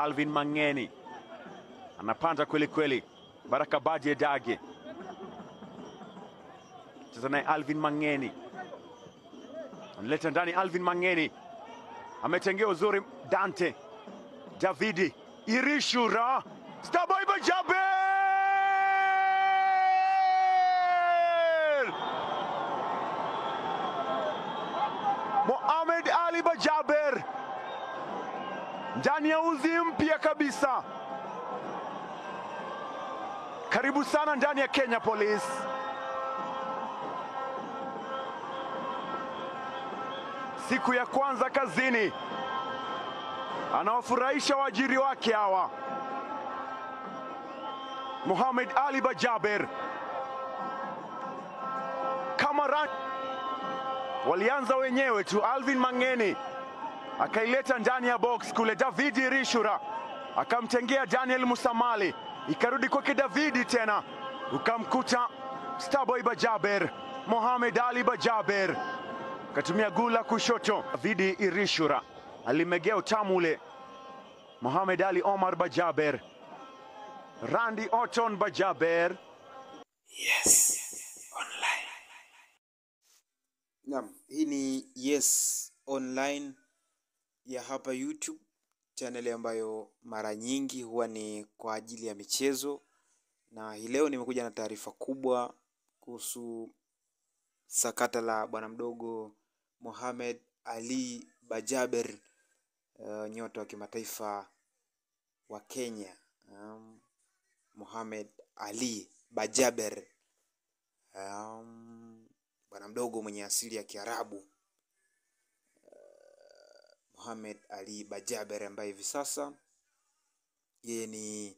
Alvin Mangeni anapanda kweli kweli. Baraka Baje Dage cheza naye Alvin Mangeni, analeta ndani. Alvin Mangeni ametengea uzuri Dante Davidi Irishura, Starboy Bajaber Mohamed Ali Bajaber ndani ya uzi mpya kabisa. Karibu sana ndani ya Kenya Police. Siku ya kwanza kazini, anawafurahisha waajiri wake hawa. Mohamed Ali Bajaber kama walianza wenyewe tu. Alvin Mangeni akaileta ndani ya box kule, Davidi Rishura akamtengea Daniel Musamali, ikarudi kwake Davidi tena, ukamkuta Starboy Bajaber. Mohamed Ali Bajaber katumia gula kushoto. Davidi Irishura alimegea utamu ule. Mohamed Ali Omar Bajaber, Randy Orton Bajaber. Yes Online. Naam, hii ni Yes Online ya hapa YouTube, channel ambayo mara nyingi huwa ni kwa ajili ya michezo, na hii leo nimekuja na taarifa kubwa kuhusu sakata la bwana mdogo Mohamed Ali Bajaber, nyota wa kimataifa wa Kenya. Mohamed Ali Bajaber, bwana mdogo mwenye asili ya Kiarabu, Mohamed Ali Bajaber ambaye hivi sasa yeye ni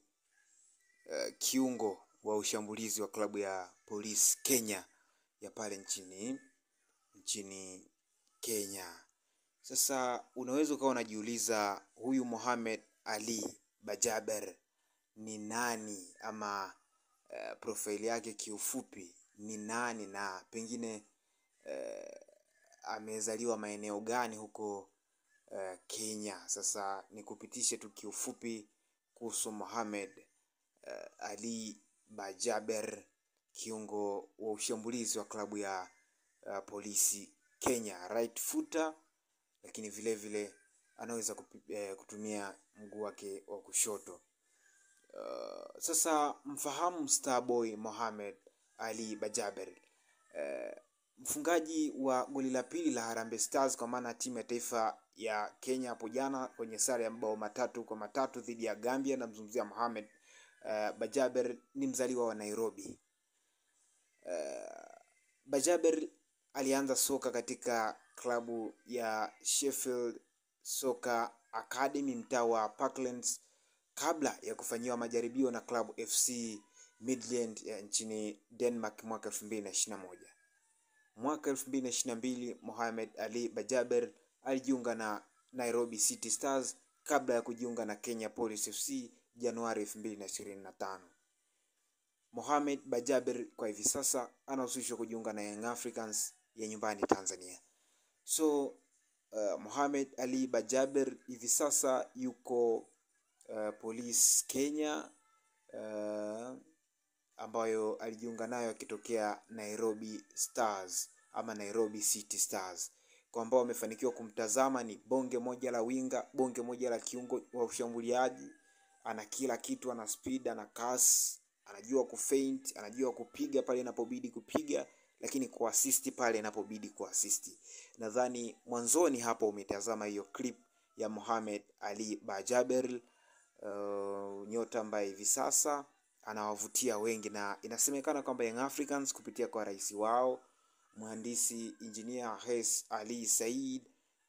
kiungo wa ushambulizi wa klabu ya Police Kenya ya pale nchini Kenya. Sasa unaweza ukawa unajiuliza huyu Mohamed Ali Bajaber ni nani, ama profile yake kiufupi ni nani, na pengine amezaliwa maeneo gani huko Kenya. Sasa nikupitishe tu kiufupi kuhusu Mohamed Ali Bajaber, kiungo wa ushambulizi wa klabu ya Polisi Kenya, right footer, lakini vile vile anaweza kutumia mguu wake wa kushoto. Sasa mfahamu Starboy Mohamed Ali Bajaber, mfungaji wa goli la pili la Harambee Stars kwa maana timu ya taifa ya Kenya hapo jana kwenye sare ya mabao 3-3 dhidi ya Gambia. Na mzungumzia Mohamed Bajaber, ni mzaliwa wa Nairobi. Bajaber alianza soka katika klabu ya Sheffield Soccer Academy mtaa wa Parklands kabla ya kufanyiwa majaribio na klabu FC Midland ya nchini Denmark mwaka 2021. Mwaka 2022 Mohamed Ali Bajaber alijiunga na Nairobi City Stars kabla ya kujiunga na Kenya Police FC Januari 2025. Mohamed Bajaber kwa hivi sasa anahusishwa kujiunga na Young Africans ya nyumbani Tanzania. So Mohamed Ali Bajaber hivi sasa yuko Police Kenya, ambayo alijiunga nayo akitokea Nairobi Stars ama Nairobi City Stars. Kwa ambao wamefanikiwa kumtazama, ni bonge moja la winga, bonge moja la kiungo wa ushambuliaji. Ana kila kitu, ana speed, ana kasi, anajua kufaint, anajua kupiga pale inapobidi kupiga, lakini kuassist pale inapobidi kuassist. Nadhani mwanzoni hapo umetazama hiyo clip ya Mohamed Ali Bajaber, nyota ambaye hivi sasa anawavutia wengi, na inasemekana kwamba Young Africans kupitia kwa rais wao mhandisi engineer Hes Ali Said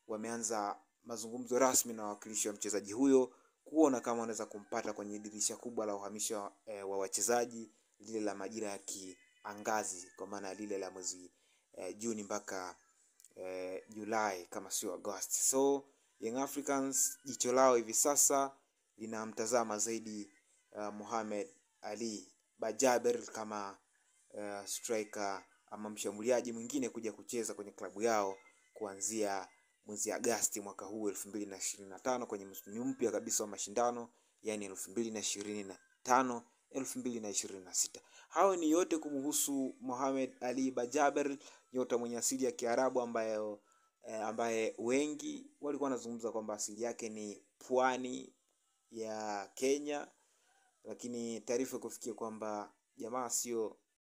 wameanza mazungumzo rasmi na wawakilishi wa mchezaji huyo kuona kama wanaweza kumpata kwenye dirisha kubwa la uhamisho wa wachezaji lile la majira ya kiangazi, kwa maana lile la mwezi Juni mpaka Julai kama sio Agosti. So Young Africans jicho lao hivi sasa linamtazama zaidi Mohamed Ali Bajaber kama striker ama mshambuliaji mwingine kuja kucheza kwenye klabu yao kuanzia mwezi Agasti mwaka huu 2025 kwenye msimu mpya kabisa wa mashindano, yani 2025 2026. Hayo ni yote kumhusu Mohamed Ali Bajaber, nyota mwenye asili ya Kiarabu ambaye wengi walikuwa wanazungumza kwamba asili yake ni pwani ya Kenya, lakini taarifa kufikia kwamba jamaa sio